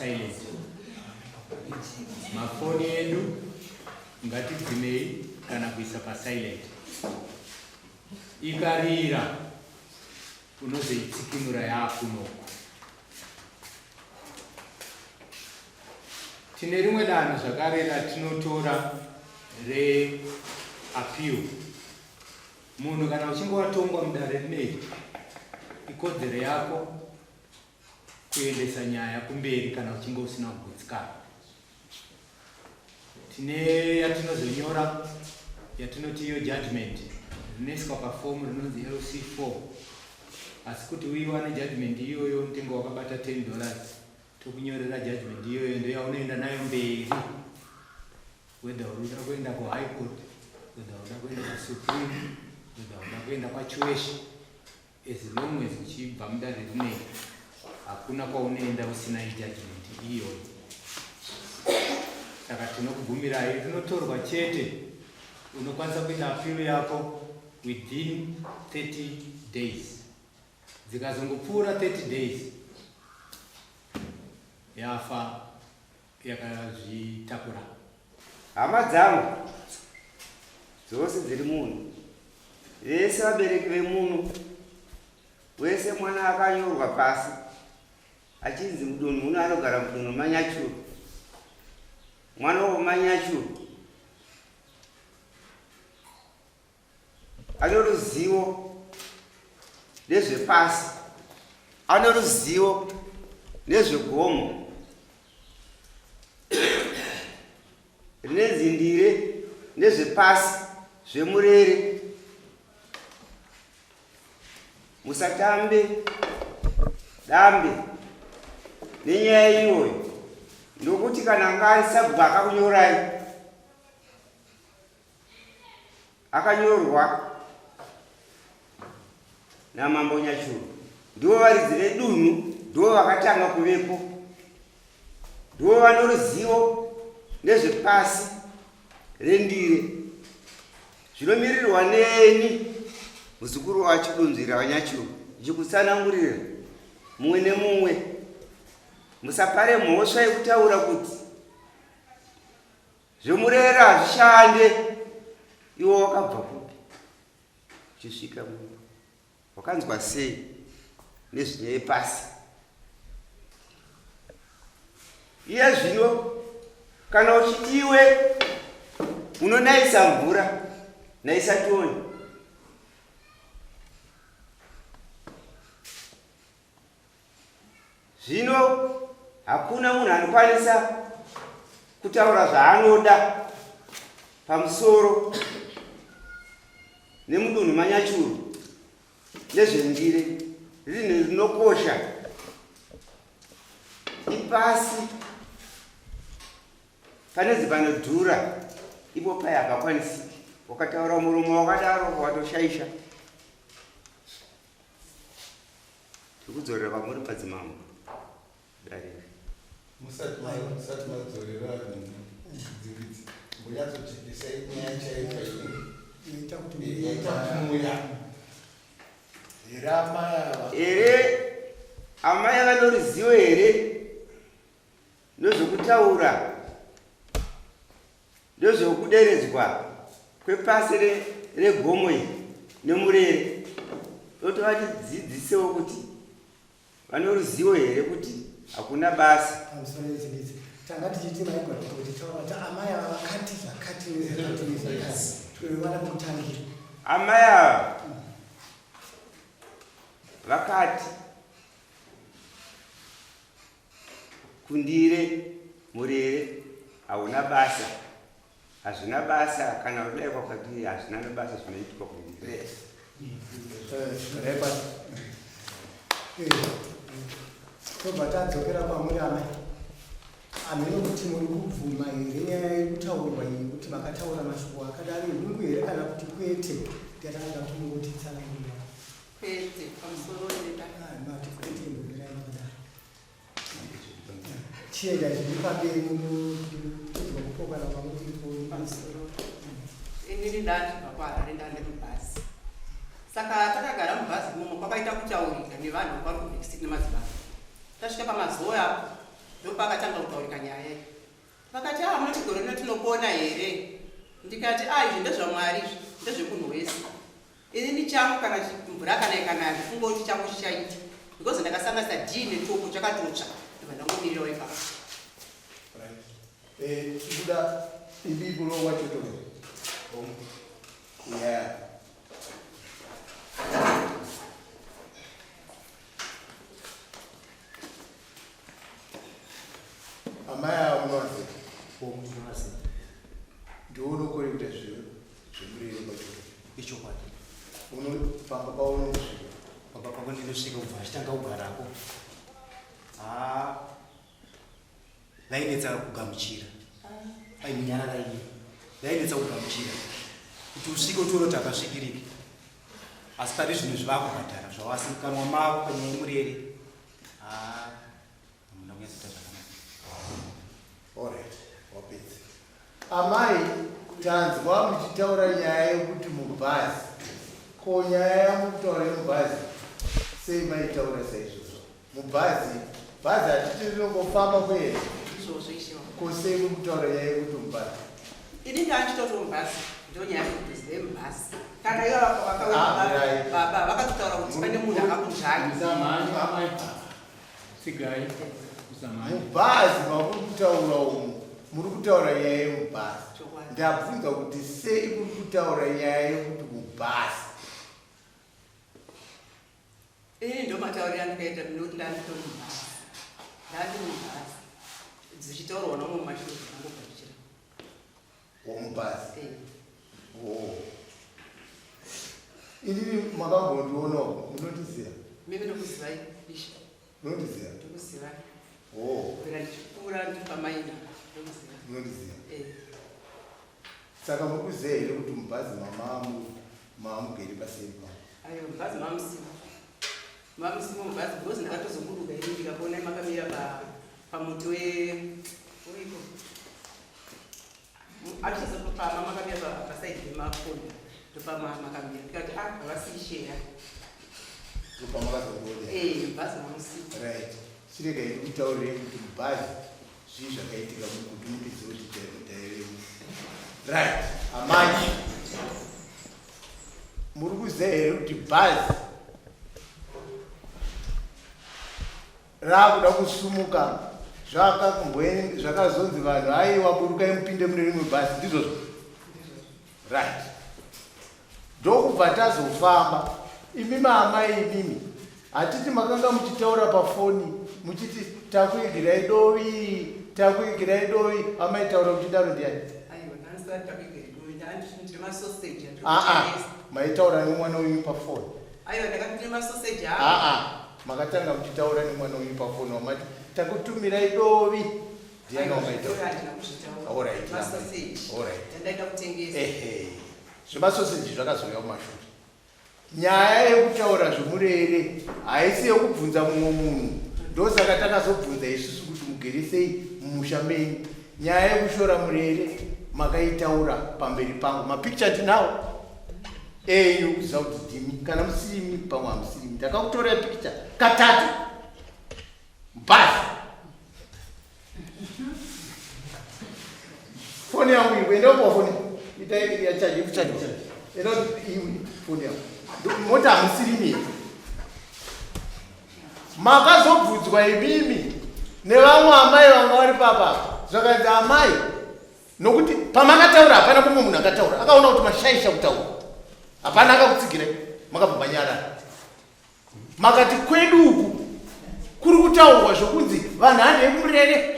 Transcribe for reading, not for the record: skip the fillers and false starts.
pasilent. Mafoni edu ngatidzimei kana kuisa pasilent. Ikarira unozoitsikinura yaakunoku. Tine rimwe danho zvakare ratinotora reappeal. Munhu kana uchinge watongwa mudare rineri, ikodzero yako kuendesa nyaya kumberi kana uchinge usina kugutsikana. Tine yatinozonyora yatinoti iyo judgment rinoiswa pafomu rinonzi LC4 asi kuti uiwane judgment iyoyo unotenge wakabata 10 dollars tokunyorera judgment iyoyo ndoyaunoenda nayo mberi whether uri kuda kuenda kuhigh court whether uda kuenda kusupreme whether uda kuenda kwachiweshi as long as uchibva mudare rinei hakuna kwaunoenda usina ijudgment iyoyo saka tinokubvumirai rinotorwa chete unokwanisa kuita appeal yako within 30 days dzikazongopfuura 30 days yafa yakazvitakura. Hama dzangu dzose dziri muno, vese vabereki vemuno, wese mwana akanyorwa pasi achinzi mudunhu uno anogara mudunhu maNyachuru, mwana womanyachuru Ane ruzivo nezvepasi, ane ruzivo nezvegomo rine nzindire nezvepasi zvemurere. Musatambe dambe nenyaya iyoyo nokuti kana anga ari sabhuku akakunyorai Akanyorwa naMambo Nyachuru. Ndivo varidzi vedunhu, ndivo vakatanga kuvepo, ndivo vano ruzivo nezvepasi rendire zvinomirirwa neni muzukuru waChidunzira waNyachuru ndichikutsanangurira mumwe nemumwe. Musapare mhosva yekutaura kuti Zvemurera hazvishande. Iwe wakabva kupi uchisvika muno? Wakanzwa sei nezvinyaya yepasi? Iye zvino kana uchiti iwe unonaisa mvura, naisa tione. Zvino hakuna munhu anokwanisa kutaura zvaanoda pamusoro nemudunhu maNyachuru nezvendire rinhu rinokosha ipasi panezi panodhura ipo paya hapakwanisiki wakataura muromo wakadaro watoshaisha Tikudzorera kwamuri madzimambo dare. Musati musati madzorera dzingidzi mbonyatsojekesai nyaya chaiyo chaiyo inoita kuti inoita kuti muuya here amai ava here amai vanoruzivo here ndozvokutaura Ndozvokuderedzwa kwepasi regomo iri nemurere toti vatidzidzisewo kuti vane ruzivo here kuti hakuna basa. Pamusoro yechididzi tanga tichiti maigona kuti taura kuti amai ava vakati zvakati nezvakati nezvakati toiwana pekutangira. Amai ava vakati Kundire murere hauna basa hazvina basa kana kudai kwakati hazvina nebasa zvinoitwa kundire. Tobva tadzokera kwamuri amai. Hameno kuti muri kubvuma here nyaya iri kutaurwa iyi kuti makataura mashoko akadaro ehungu here kana kuti kwete ndiyatanga kuti mungotitsanangurira. Kwete pamusoro mati kwete imbomirai makadaro. Chienda zviri pamberi munokudzwa kupokana kwamuri pamusoro. Inini ndandibva kuHarare ndande mubhazi. Saka takagara mubhazi imomo kwakaita kutaurika nevanhu vari kuVicsit nemadzibaba. Tasvika pamazowe apo. Ndopakatanga kutaurika nyaya iyi. Vakati ah munoti gore rino tinopona here? Ndikati ah izvi ndezvaMwari izvi ndezvemunhu wese. Inini changu kana mvura kana ikanaya ndifunga kuti changu chichaita because ndakasanganisa dhii netoko chakatotsva ndobva ndangomirirawo ipapo. Right. Eh, tikuda ibibo wachotoke. Yeah. Amai ava munovaziva? Munovaziva. Ndiwe unokorekta zvemurere kwachoto. Ichokwadi. Unopamba paunosvika. Pamba pako ndinosvika kubva achitanga kugarako. Haa. Vainetsa kugamuchira. Ainyarara iye. Vainetsa kugamuchira. Kuti usvike utione kuti akasvikiriki. Asi pari zvino zvavakubhadhara zvawasi mukanwa mavo panyaya yemurere. Haa. Hamuna kunyatsoita zvakanaka. Alright, wapedza. Amai, tanzwa muchitaura nyaya yekuti mubhazi. Ko nyaya yamukutaura yemubhazi sei maitaura saizvozvo? Mubhazi, bhazi hatiti rinongofamba kuenda. Izvozvo ishe wangu. Ko sei mukutaura nyaya yekuti mubhazi? Ini ndachitoto mubhazi ndonyaya yekuti mubhazi. Kana ivo Ah, right. baba vakatotaura kuti pane munhu akakuzvai. Musamhanye amai. Tsigai. Musamhanye. Mubhazi mamuri kutaura umu, muri kutaura nyaya yemubhazi. Chokwadi. Ndabvunza kuti sei muri kutaura nyaya yekuti mubhazi? Ini ndomatauriro andikaita ndinoti ndanditori mubhazi. Ndandi mubhazi. Dzichitaurwa nomwe mumashure ndangobva Womubhazi. Eh. Oh. Inini makambondionawo, munondiziva? Mimi ndokuzivai ishe. Munondiziva? Ndokuzivai. Oh, Kubvira ndichikura ndiri pamaina ndokuziva. munondiziva. Eh. Saka muri kuziva here kuti mubhazi mamamu mamugere paseri pano? Ayo mubhazi mamusimo. Mamusimo mubhazi because ndakatozoburuka ini ndikakuonai makamira pa pamuti we uriko. Achichazopama makamira pa pasaidi pemakonda. Ndopama makamira. Ndikati ah havasi sheya. Ndopamakazondiona. Eh, mubhazi mamusimo. Right. Chiregai ndikutaurirei kuti mubhazi zvii zvakaitika kuti mutizive kuti tairei. Right. Amai. Muri kuziva here kuti bhazi raakuda kusumuka zvakazonzi vanhu aiwa burukai mupinde mune rimwe bhazi ndizvozvo? Right. Ndokubva tazofamba. Imi maamai imimi hatiti makanga muchitaura pafoni muchiti takuigirai dovi takuigirai dovi amaitaura muchidaro ndiani? Aiwa ndandisati takuigirai dovi ndandiri masoseji andiri Aa, kutengesa. maitaura nemwana wenyu pafoni. Aiwa ndakati ndine masoseji angu. Aa, makatanga muchitaura nemwana wenyu pafoni wamati takutumirai dovi ndiani wamaitaura? Handina kuzvitaura. Alright, Masoseji. alright. Ndandaida kutengesa. Ehe, zvemasoseji zvakazouya kumashure. Nyaya yekutaura zvemurere haisi yekubvunza mumwe munhu, ndosaka takazobvunza isusu kuti mugere sei mumusha menyu. Nyaya yekushora murere makaitaura pamberi pangu, mapikicha ndinawo enyu kuziva kuti ndimi, kana musirimi pamwe hamusirimi. Ndakakutorai pikicha katatu basi. Foni yangu iri kuenda upo, foni itai yachaji kuchaji, enda iwe foni yangu mota hamusirimi. Makazobvudzwa imimi nevamwe amai vanga vari papa, zvakanzi amai nokuti pamakataura hapana kumwe munhu akataura akaona kuti mashaisha kutaura, hapana akakutsigirai, makabva manyarara. Makati kwedu uku kuri kutaurwa zvokunzi vanhu handei kumurere.